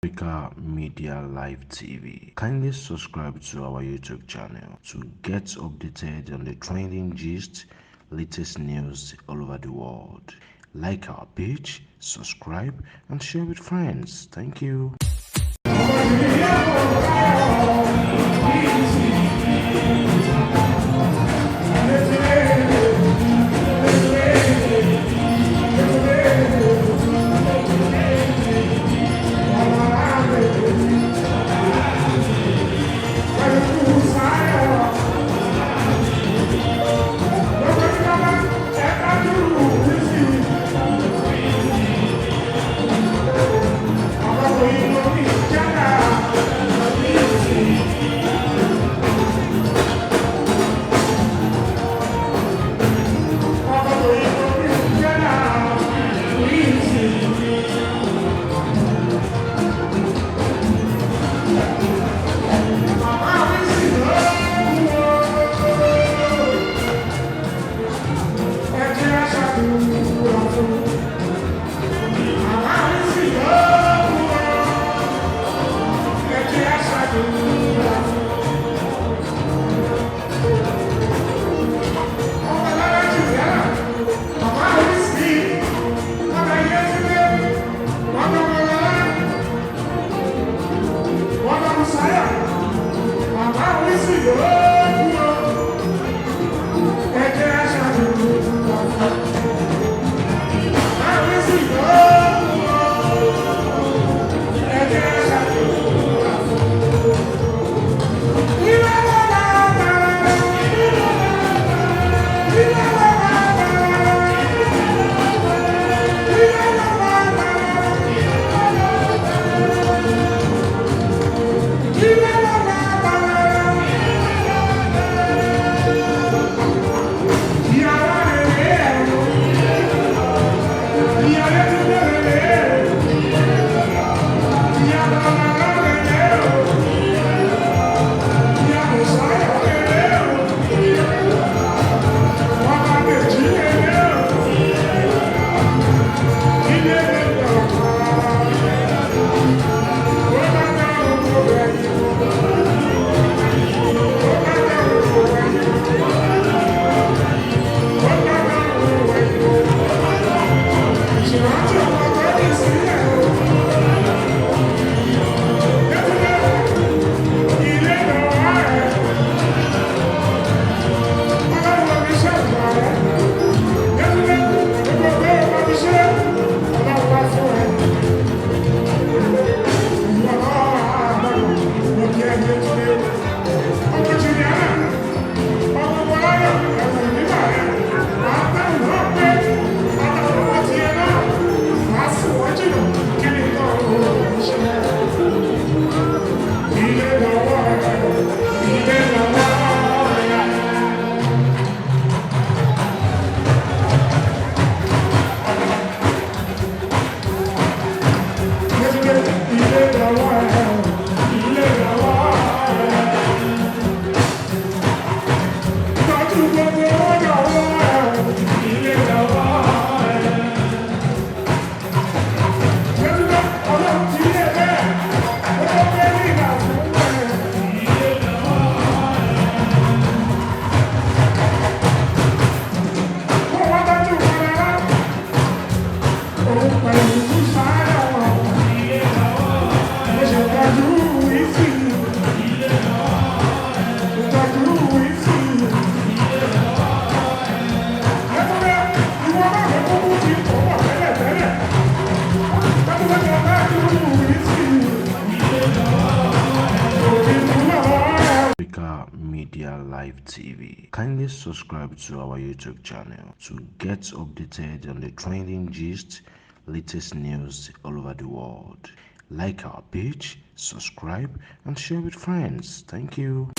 Africa Media Live TV. Kindly subscribe to our YouTube channel to get updated on the trending gist, latest news all over the world. Like our page, subscribe, and share with friends. Thank you. Live TV. Kindly subscribe to our YouTube channel to get updated on the trending gist, latest news all over the world. Like our page, subscribe, and share with friends. Thank you.